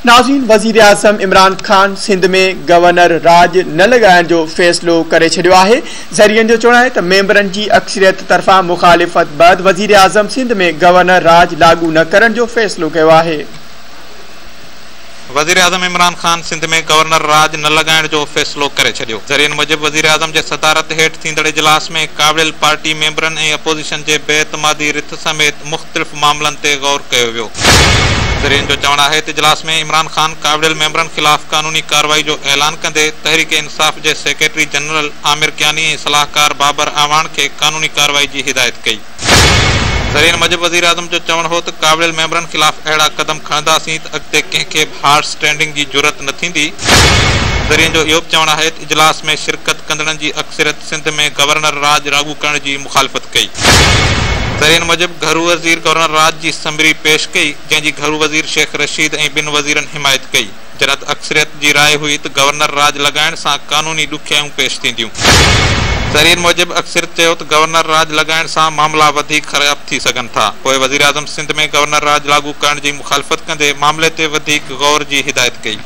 ناظرين وزيراعظم عمران خان سنڌ ۾ گورنر راڄ نه لڳائڻ جو فيصلو ڪري ڇڏيو آهي. ذريعن جو چوڻ آهي ته ميمبرن جي اڪثريت طرفان مخالفت بعد وزيراعظم سنڌ ۾ گورنر راڄ لاڳو نه ڪرڻ جو فيصلو ڪيو آهي. وزيراعظم عمران خان سنڌ ۾ گورنر راڄ نه لڳائڻ جو فيصلو ڪري ڇڏيو. ذريعن موجب وزيراعظم جي صدارت هيٺ ٿيندڙ اجلاس ۾ ڪاوڙيل پارٽي ميمبرن ۽ اپوزيشن جي بي اعتمادي رٿ سميت مختلف معاملن تي غور ڪيو ويو. ذريعن جو چوڻ آهي ته اجلاس ۾ عمران خان ڪاوڙيل ميمبرن خلاف قانوني ڪارروائي جو اعلان ڪندي تحريڪ انصاف جي سيڪريٽري جنرل عامر ڪياني ۽ صلاحڪار بابر اعواڻ کي قانوني ڪارروائي جي هدايت ڪئي. ذريعن موجب وزيراعظم جو چوڻ هو ته ڪاوڙيل ميمبرن خلاف اهڙا قدم کڻنداسين ته اڳتي ڪنهن کي به هارس ٽريڊنگ جي جرئت نه ٿيندي. ذريعن جو اهو به چوڻ آهي ته اجلاس ۾ شرڪت ڪندڙن جي اڪثريت سنڌ ۾ گورنر راڄ لاڳو ڪرڻ جي مخالفت ڪئي. ذريعن موجب گهرو وزير گورنر راڄ جي سمري پيش ڪئي، جنهن جي گهرو وزير شيخ رشيد ۽ ٻن وزيرن حمايت ڪئي، جڏهن ته اڪثريت جي راء هئي ته گورنر راڄ لڳائڻ سان قانوني ڏکيائيون پيش ٿينديون. ذريعن موجب اڪثريت چيو ته گورنر راڄ لڳائڻ سان معاملا وڌيڪ خراب ٿي سگهن ٿا، پوء وزيراعظم سنڌ ۾ گورنر راڄ لاڳو ڪرڻ جي مخالفت ڪندي معاملي تي وڌيڪ غور جي هدايت ڪئي.